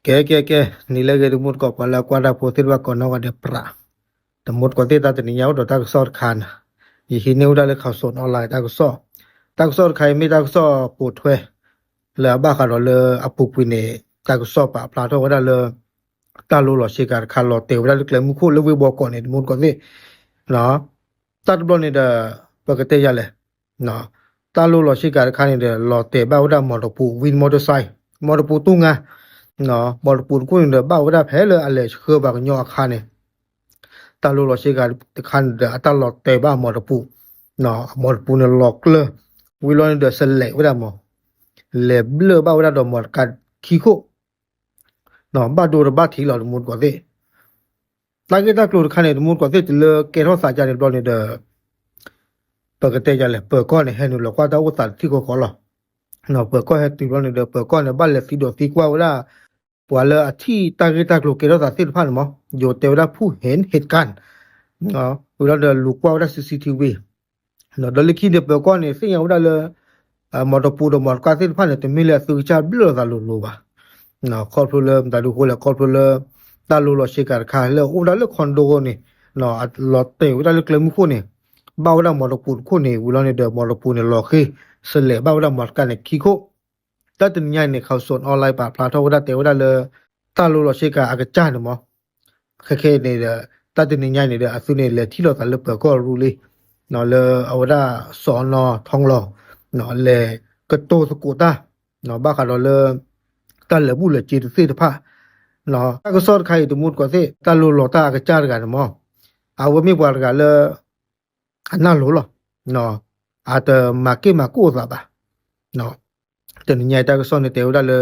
ကဲ ကဲ ကဲ, နံၤလၢအဂ့ၤ တမူတကိး ပှၤလၢအကွၢ်တၢ်ဖိသ့ၣ်တဖၣ်ကိးနီၢ်ဂၤဒဲး ပြး, တမူတကိးသ့ၣ် တၢ်တနံၤညါအိၣ်ဒီးတၢ်ကစီၣ်တခါန့ၣ်, ယဟံးန့ၢ်ဝဲဒၣ်လၢ Khaosod Online တၢ်ကစီၣ်, တၢ်ကစီၣ်တခါအံၤမ့ၢ်တၢ်ကစီၣ်ပိာ်ထွဲ လၢအဘၣ်ဃးဒီးလၢအပူၤကွံာ်န့ၣ် တၢ်ကစီၣ်ပာ်ဖျါထီၣ်ဝဲဒၣ်လၢ တၢ်လိၤလီၤဆ့ကၤတခါ လီၤတဲာ်ဝဲဒၣ်လၢကျဲမုၢ်ခိၣ်လၢဝ့ၢ်ဘီကီးန့ၣ် တမူတကိးသ့ၣ်, တၢ်တဘျီန့ၣ်ဒီး ပကတဲယၤလဲၣ်, တၢ်လိၤလီၤဆ့ကၤတခါန့ၣ်ဒီး လီၤတဲာ်ဘၣ်ဝဲဒၣ် မော်တော်ပို့ ဝံၤ မော်တော်ဆိုင်, မော်တော်ပို့ သူငါ, မော်တော်ပို့ တခိၣ်န့ၣ်ဒီး ဘၣ်ဝဲဒၣ်ဖဲလၢအလဲၤဆှၢပှၤကညီအခါန့ၣ်, တၢ်လိၤလီၤဆ့ကၤတခါန့ၣ်ဒီး အတၢ်လီၤတဲာ်ဘၣ် မော်တော်ပို့, မော်တော်ပို့ န့ၣ်လီၤကျၢၤ, ဝံၤလီၤန့ၣ်ဒီး စလဲးဝဲဒၣ်မး, လဲၤဘျၢၣ်ဘၣ်ဝဲဒၣ်ဒီး မော်တော်ဆိုင် ခံခိၣ်, ဘၣ်ဒိတဘၣ်ထံးလီၤ တမူတကိးသ့ၣ်, တၢ်ဂ့ၢ်တၢ်ကျိၤတခါန့ၣ် တမူတကိးသ့ၣ် တုၤလၢကဲထီၣ်သးကါန့ၣ်တဘျီန့ၣ်ဒီး ပကတဲယၤလဲၣ်, ပၢၤကီၢ်န့ၣ် ဟဲနုာ်လီၤကွၢ်တၢ်အိၣ်သးတထံၣ်ဃီဃီလီၤ, ပၢၤကီၢ်ဟဲတုၤတဘျီန့ၣ်ဒီး ပၢၤကီၢ်န့ၣ် ဘၣ်လဲၤသံဒိးသံကွၢ်ဝဲဒၣ် ပှၤလၢအထံၣ်တၢ်ဂ့ၢ်တၢ်ကျိၤကဲထီၣ်သးသ့ၣ်တဖၣ်န့ၣ်မး, ယိၤတဲဝဲဒၣ် ဖူၣ်ဟ့ၣ်ကၣ်, ဝံၤလီၤဒီးလူၤကွၢ်ဝဲဒၣ် CCTV, ဒီးလၢခံန့ၣ် ပၢၤကီၢ်န့ၣ် သ့ၣ်ညါဝဲဒၣ်လၢ မော်တော်ပို့ ဒီး မော်တော်ဆိုင် သ့ၣ်တဖၣ်န့ၣ် တမ့ၢ်လၢအသုကစၢ်ဘျၢၣ်လိာ်သးလိၤလိၤဘၣ်, ခီဖျိလၢမတၤဒုဃိလဲၣ် ခီဖျိလၢ တၢ်လိၤလီၤဆ့ကၤတခါလၢအအိၣ်ဝဲဒၣ်လၢ condo န့ၣ်, လီၤတဲာ်ဝဲဒၣ်လၢကျဲမုၢ်ခိၣ်န့ၣ်, ဘၣ်ဝဲဒၣ် မော်တော်ပို့ တခိၣ်န့ၣ် ဝံၤလီၤန့ၣ်ဒီး မော်တော်ပို့ န့ၣ် လီၤဃ့ၢ် စလဲးဘၣ်ဝဲဒၣ် မော်တော်ဆိုင် န့ၣ် ခံခိၣ်, တၢ်တနံၤညါန့ၣ် Khaosod Online ပာ်ဖျါထီၣ်ဝဲဒၣ်တဲဝဲဒၣ်လၢ တၢ်လိၤလီၤဆ့ကၤအကစၢ်န့ၣ်မး, ခဲခဲအံၤန့ၣ်ဒီး တၢ်တနံၤညါန့ၣ်ဒီး အသုန့ၣ် လဲၤထံၣ်လိာ်သးလၢပၢၤကီၢ်ရူလံ, လၢအဝဲဒၣ် စီၤနီၣ်ထီလီၤ, လဲၤကတိၤသကိးတၢ်, ဘၣ်ဃးဒီးလၢ တၢ်လဲၤဘူၣ်လဲၤစ့တသ့ၣ်တဖၣ်, တၢ်ကစီၣ်တခါအံၤ တမူတကိးသ့ၣ် တၢ်လိၤလီၤတၢ်အကစၢ်တဂၤန့ၣ်မး, အဝဲမ့ၢ်ပှၤတဂၤလၢ အနၢ်လိၤလီၤ, အတမၤက့ၣ်မၤကိၣ်အသးဘၣ်, တနံၤညါအံၤတၢ်ကစီၣ်န့ၣ်တဲဝဲဒၣ်လၢ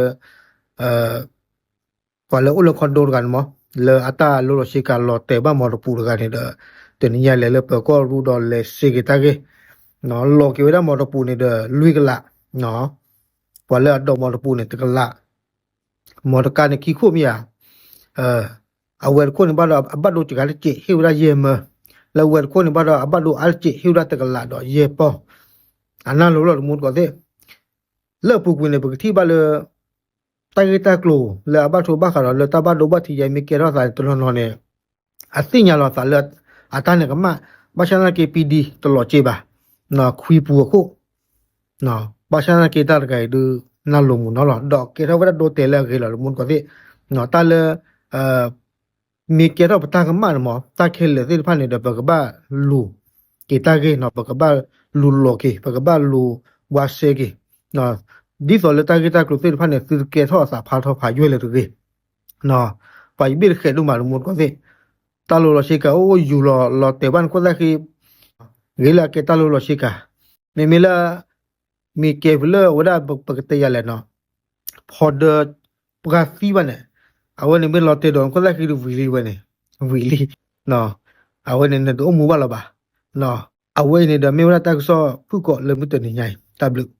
ပှၤလၢအိၣ်လၢ condo တဂၤန့ၣ်မး, လၢအတၢ်လိၤလီၤဆ့ကၤလီၤတဲာ်ဘၣ် မော်တော်ပို့ တဂၤန့ၣ်ဒီး တနံၤညါလဲၤလၢပၢၤကီၢ်ရူဒီးလဲၤစ့က့ၤတၢ်ဂ့ၢ်, လီၤက့ၤဝဲဒၣ် မော်တော်ပို့ န့ၣ်ဒီး လွံၢ်ကလး, ပှၤလၢအဒိး မော်တော်ပို့ န့ၣ် တကလး, မော်တော်ဆိုင် န့ၣ် ခံခိၣ်မ့ၢ်ဧါ, အဝဲတခိၣ်န့ၣ်ဘၣ်ဒီး အဘၣ်ဒိတဂၤတစဲး ဟ့ၣ်ဝဲဒၣ်ယဲၢ်မၢ, လၢအဝဲတခိၣ်န့ၣ်ဘၣ်ဒီး အဘၣ်ဒိအါတစဲး ဟ့ၣ်ဝဲဒၣ်တကလးဒီးယဲၢ်ပီၢ်, အနၢ်လိၤလီၤ တမူတကိးသ့ၣ်, လၢအပူၤကွံာ်န့ၣ် ပကထံၣ်ဘၣ်လၢ တၢ်ဂ့ၢ်တၢ်ကျိၤလၢအဘၣ်ထိဘၣ်ဃးဒီးလၢတၢ်ဘၣ်ဒိဘၣ်ထံးယဲမ့ၢ်ကဲထီၣ်သးန့ၣ် တနီၤနီၤန့ၣ် အသ့ၣ်ညါလီၤသးလၢ အတၢ်န့ၣ်ကမၣ်, ဘၣ်ဆၣ်သနာ်က့ ပံဒံ တလီၤစ့ဘၣ်, ခွံပူၤအခိၣ်, ဘၣ်ဆၣ်သနာ်က့ တၢ်တဂၤအံၤဒုး နၢ်လိၤမုာ်နီၤလီၤ ဒီးကဲထီၣ်ဝဲဒၣ်ဒိတဲာ်လၢအဂ့ၤလီၤ တမူတကိးသ့ၣ်, တၢ်လၢ မ့ၢ်ကဲထီၣ်ပတၢ်ကမၣ်န့ၣ်မး တၢ်ခဲလၢာ်သ့ၣ်တဖၣ်န့ၣ်ဒီး ပကဘၣ်လူၤက့ၤတၢ်ဂ့ၢ်နီၤ ပကဘၣ်လူၤလီၤက့ၤ ပကဘၣ်လူၤဝါစဲက့ၤ, ဒ်သိးလၢတၢ်ဂ့ၢ်တၢ်ကျိၤသ့ၣ်တဖၣ်န့ၣ် သုတကဲထီၣ်အသးဖးထီဖးယွဲၢ်လၢၤတဂ့ၤ, ပှၤယဘ့ၣ်တဃဲးဒိၣ်မး တမူတကိးသ့ၣ်, တၢ်လိၤလီၤဆ့ကၤအိၣ်ယူၤလီၤ လီၤတဲာ်ဘၣ်န့ၣ် ခိၣ်သၣ်ဃံ ဂ့ၤလၢအကဲတၢ်လိၤလီၤဆ့ကၤ, မ့မ့ၢ်လၢ မ့ၢ်ကဲဖုလၢအဝဲဒၣ်ပကတဲယၤလဲၣ်နီၤ, ဖီဒၢ ပှၤသံဘၣ်န့ၣ်, အဝဲန့ၣ်မ့ၢ်လီၤတဲာ်ဒီး ခိၣ်သၣ်ဃံဒုးဝံၤလံဝဲန့ၣ်, ဝံၤလံ, အဝဲန့ၣ်နတအိၣ်မူဘၣ်လီၤဘၣ်, အဝဲအံၤန့ၣ်ဒီးမ့ၢ်ဝဲဒၣ်တၢ်ကစီၣ်ဖုၣ်ကိာ်လၢမုၢ်တနံၤညါအံၤ တၢ်ဘျုး